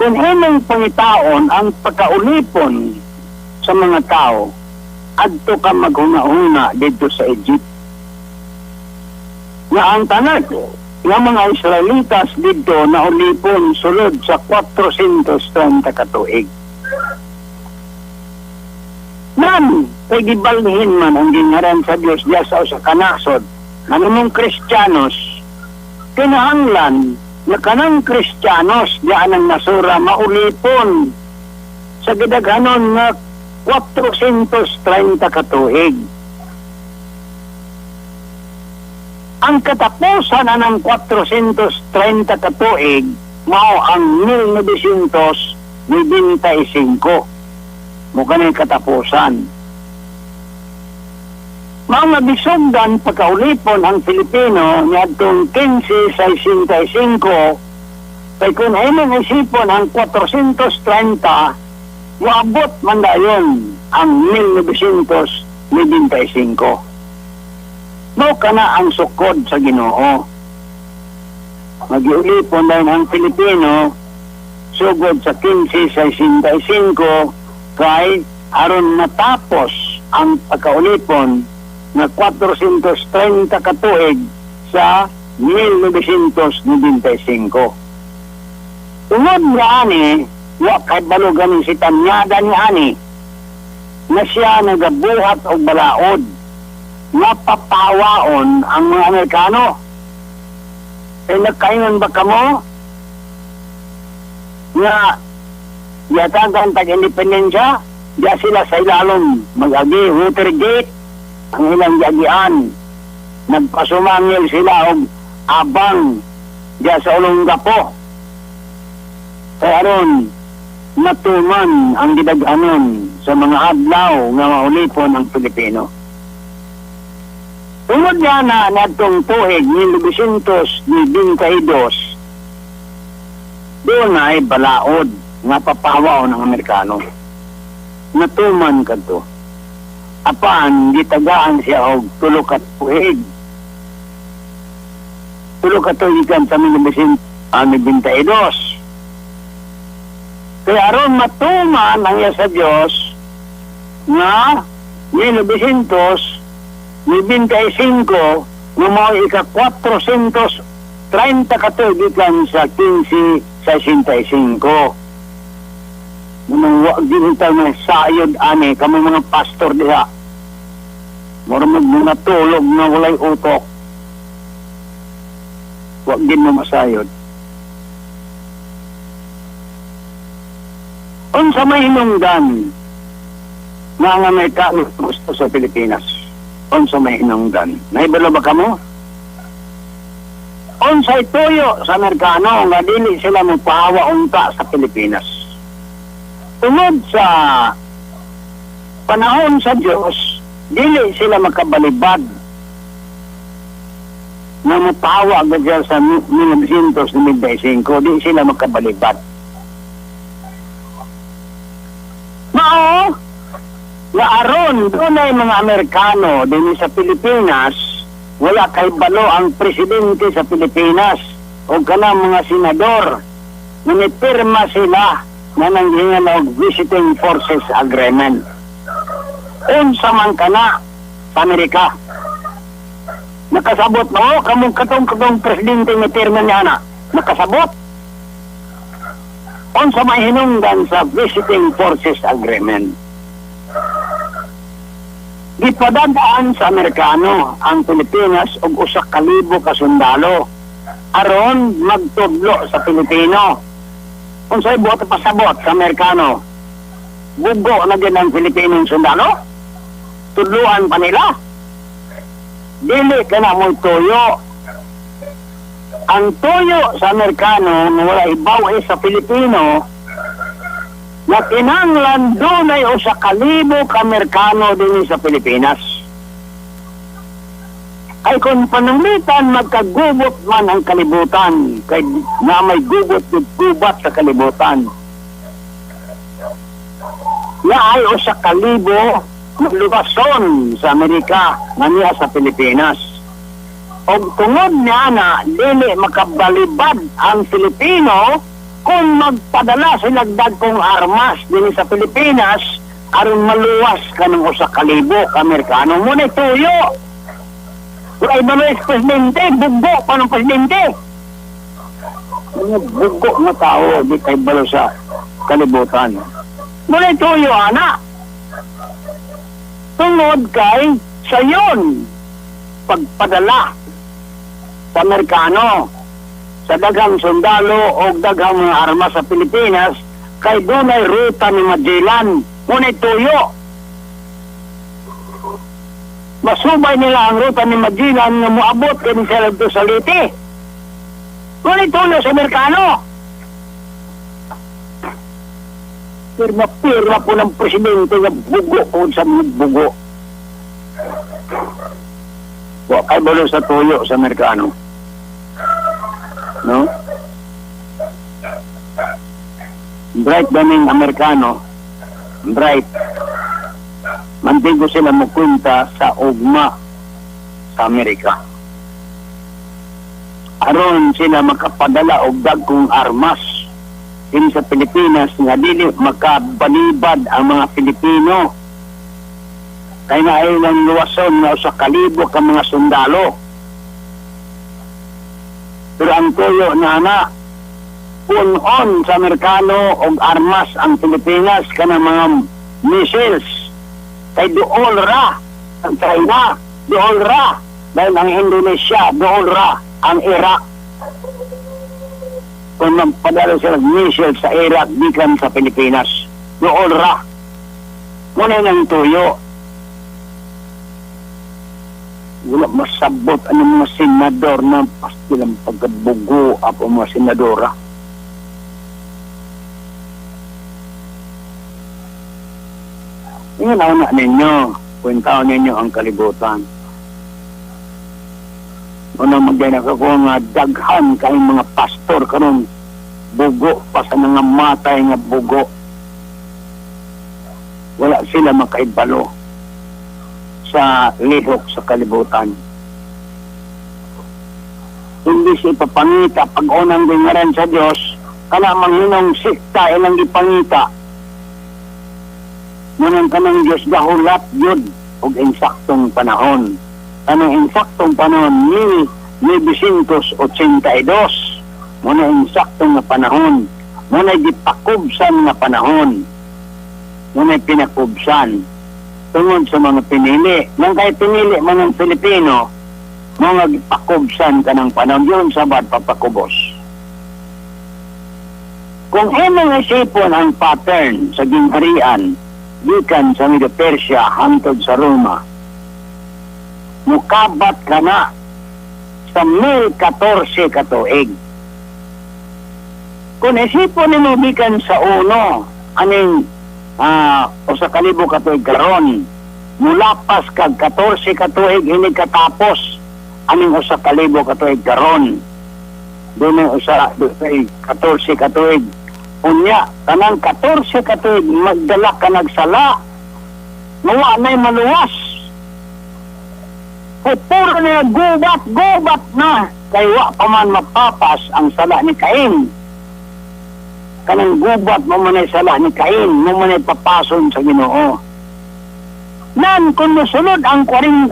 Kung imong pangitaon ang pagkaulipon sa mga tao, adto ka maghuna-huna dito sa Egypt. Nga ang tanan nga mga Israelitas dito na ulipon sulod sa 430 ka tuig. Nan, kay gibalhin man ang ginharan sa Dios diya sa usa ka nasod, nga Kristiyanos, kinahanglan na kanang Kristiyanos diya ng nasura maulipon sa gidaghanon nga 430 ka tuig. Ang katapusan na ng 430 ka tuig mao ang 1995. Mukha na yung katapusan. Mao nga bisugdan pagkaulipon ang Pilipino niadtong 1565, kay kung imong isipon ang 430, moabot man dayon ang 1995. Mao kana ang sukod sa Ginoo. Magiulipon dayon ang Pilipino sugod sa 1565 kay aron matapos ang pagkaulipon na 430 ka tuig sa 1995. Tungod nga ani, wa kay balugan si Tanyada ni ani, na siya nagabuhat og balaod, napapawaon ang mga Amerikano. Eh, nagkaingon ba kamo nga yatagan tag-independensya, diya sila sa ilalom mag-agi, Watergate, ang ilang giagian. Nagpasumangil sila og abang diya sa Olongapo. Kaya aron natuman ang gidaghanon sa mga adlaw nga maulipon ang Pilipino. Tungod nga na nadtong tuig 1992, doon ay balaod nga papawaw ng Amerikano. Natuman kadto. Apan gitagaan siya og 3 ka tuig. 3 ka tuig kan sa 1992. Kaya aron matuman ang iya sa Dios nga 1995 nga mao ika 430 ka tuig gikan sa 1565. Nung wa gid ta na sayod ani kamo mga pastor diha. Mura mag mga tulog na walay utok. Wa gid mo masayod. Unsa may hinungdan nga ang Amerikano gusto sa Pilipinas? Unsa may hinungdan? Nahibalo ba kamo? Unsay tuyo sa Amerikano nga dili sila mopahawa unta sa Pilipinas? Tungod sa panahon sa Dios, dili sila makabalibad na mopahawa agad siya sa 1995, di sila makabalibad. Mao, nga aron dunay mga Amerikano dinhi sa Pilipinas, wala kay balo ang presidente sa Pilipinas o kanang mga senador, nangipirma sila na nanghingan og Visiting Forces Agreement. Unsa man kana sa Amerika? Nakasabot mo, kamong katong-katong presidente nga pirma niya na, nakasabot. Unsa may hinungdan sa Visiting Forces Agreement? Gipadadaan sa Amerikano ang Pilipinas og 1,000 ka sundalo aron magtudlo sa Pilipino. Unsay buhat pasabot sa Amerikano? Bugo na din ang Pilipinong sundalo? Tudluan pa nila? Dili ka na mo'y tuyo. Ang tuyo sa Amerikano nga wala ibaw eh sa Pilipino, na kinahanglan dunay 1,000 ka Amerikano dinhi sa Pilipinas. Ay kung pananglitan magkagubot man ang kalibutan, kay na may gubot gubat sa kalibutan. Na ay 1,000 lugason sa Amerika nga niya sa Pilipinas. Og tungod niya na dili makabalibad ang Pilipino Kung magpadala sila dagkong armas dinhi sa Pilipinas aron maluwas kanang 1,000 ka Amerikano, mo na tuyo. Wala ba na presidente, bugo pa ng presidente. Mga bugo nga tao, di kay balo sa kalibutan. Mo na tuyo, ana. Tungod kay sayon pagpadala sa Amerikano sa daghang sundalo o daghang mga armas sa Pilipinas kay dunay ruta ni Magellan, ngunit tuyo. Masubay nila ang ruta ni Magellan nga moabot kini sila dito sa Leyte. Ngunit tuyo sa Amerikano. Pirma-pirma po ng presidente nga bugo po sa mga bugo. Wa kay balo sa tuyo sa Amerikano. No? Bright ba ning Amerikano? Bright. Mantigo sila mukunta sa ugma sa Amerika. Aron sila makapadala og dagkong armas din sa Pilipinas nga dili makabalibad ang mga Pilipino. Kay na ilang luwason nga 1,000 ka mga sundalo. Pero ang tuyo na na, punon sa Amerikano og armas ang Pilipinas kanang mga missiles. Kay duol ra ang China, duol ra dahil ang Indonesia, duol ra ang Iraq. Kung magpadala sila ng missiles sa Iraq, gikan sa Pilipinas, duol ra. Muna nang tuyo. Wala masabot ang mga senador na pastilang pagkabugo ako mga senadora. Ngayon, na ninyo, kwentaon ninyo ang kalibutan. Unang magdala ko nga daghan kayong mga pastor karon bugo pa sa mga matay nga bugo. Wala sila makaibalo sa lihok sa kalibutan. Hindi siya ipapangita pag unang dingaran sa Diyos, kana manghinong sikta ilang ipangita. Ngunang kanang Diyos gahulat yun og insaktong panahon. Kanang insaktong panahon ni 1982, muna insaktong nga panahon, muna gipakubsan nga panahon, muna pinakubsan tungod sa mga pinili. Nang kay pinili man ang Pilipino, mga gipakubsan ka ng panahon, yun sa bad papakubos. Kung imong isipon ang pattern sa gingharian, gikan sa Medo-Persia hangtod sa Roma, mukabat ka na sa 1014 katuig. Kung isipon nimo gikan sa uno, aning 1,000 katuig karon, mulapas kag 14 katuig ini katapos aning 1,000 katuig karon. Dunay usa dunay 14 katuig. Unya kanang 14 katuig magdala ka nagsala, wa nay maluwas. Puro na gubat, gubat na kay wa pa man mapapas ang sala ni Cain. Kanang gubat mo man ay sala ni Cain, mo man ay papason sa Ginoo. Nan kung mosunod ang 14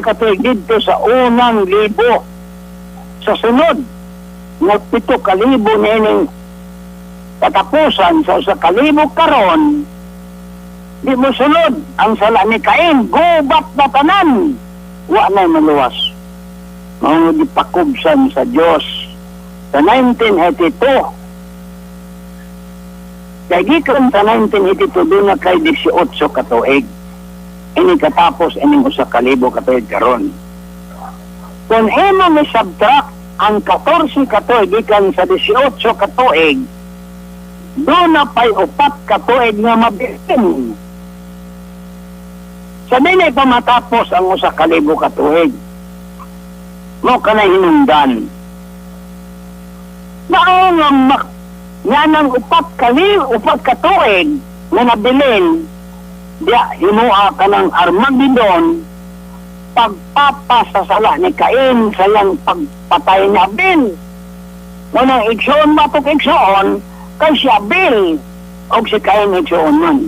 katuig didto sa unang libo, sa sunod nga 7,000 niining katapusan sa 1,000 karon, di mo sunod ang sala ni Cain, gubat na tanan, wa na maluwas. Mao gipakubsan sa Dios sa 1982. Kay gikan sa 1982 doon na kay 18 katuig. Ini katapos ining 1,000 katuig karon. Kung imo ni subtract ang 14 katuig gikan sa 18 katuig, doon na pa'y 4 katuig nga mabilin. Sa dili pa matapos ang 1,000 katuig, mo ka na hinungdan. Mao nga nga nang 4 katuig nga nabilin, diya himuha ka ng Armageddon, pagpapasasala ni Cain sa iyang pagpatay ni Abel. Ngunang igsoon matok igsoon, kay si Abel og si Cain igsoon man.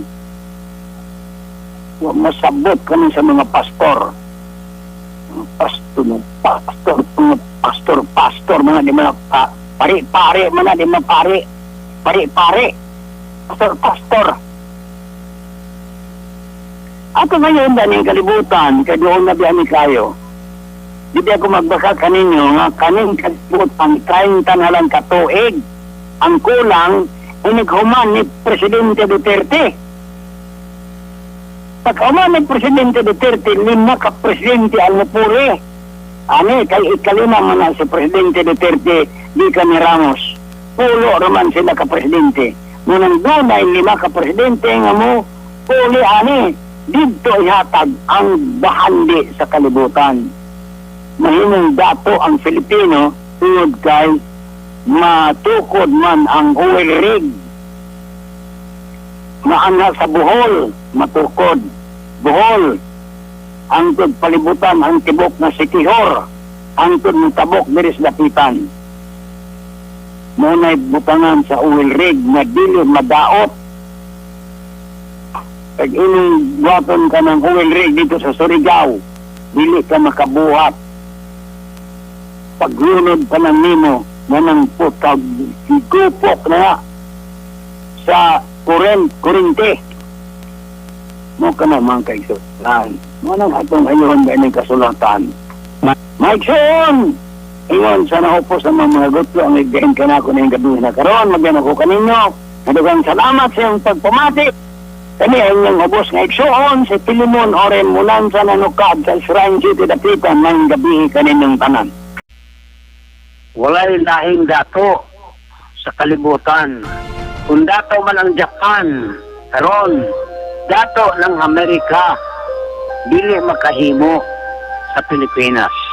Wa masabot kami sa mga pastor. Mga pastor, mga pastor, mga pastor, pastor, mga di mga pa, pari, pari, mga di mga pari, pari, pari, pastor, pastor. Ato ngayon ba kalibutan, kay doon na biya ni kayo. Di ba ako magbaka kaninyo nga kaning kalibutan, 30 na lang katuig. Ang kulang, inighuman ni Presidente Duterte. Paghuman ni Presidente Duterte, lima ka presidente ang mupuri. Ani, kay ikalima man na si Presidente Duterte, di kami Ramos. Pulo raman sila ka presidente. Ngunang dunay lima ka presidente nga mo, puli ani, didto ihatag ang bahandi sa kalibutan. Mahimong dato ang Filipino tungod kay matukod man ang oil rig. Maanha sa Bohol, matukod. Bohol, angtod palibutan ang tibok na Siquijor, angtod tabok diri sa Dapitan. Muna'y butangan sa oil rig na dili madaot. Pag ining buhaton ka ng oil rig dito sa Surigao, dili ka makabuhat. Paglunod pa ng nimo, nga nang putag, gupok na nga sa kurente. Mo ka naman kay kaigsuonan. Mo nang atong ayon ba ining kasulatan. Maigsoon! Ingon sa naupos sa mga gutlo ang igdiin ka na ako ng gabi na karon. Magyan ako kaninyo. Nadugang salamat sa iyong pagpamati. Kani ang inyong ubos nga igsoon si Pilimon Orem mulan sa nanukad sa Shrine City Dapitan ng gabi kaninyong tanan. Walay lahing dato sa kalibutan. Kung dato man ang Japan, karon dato ng Amerika, dili makahimo sa Pilipinas.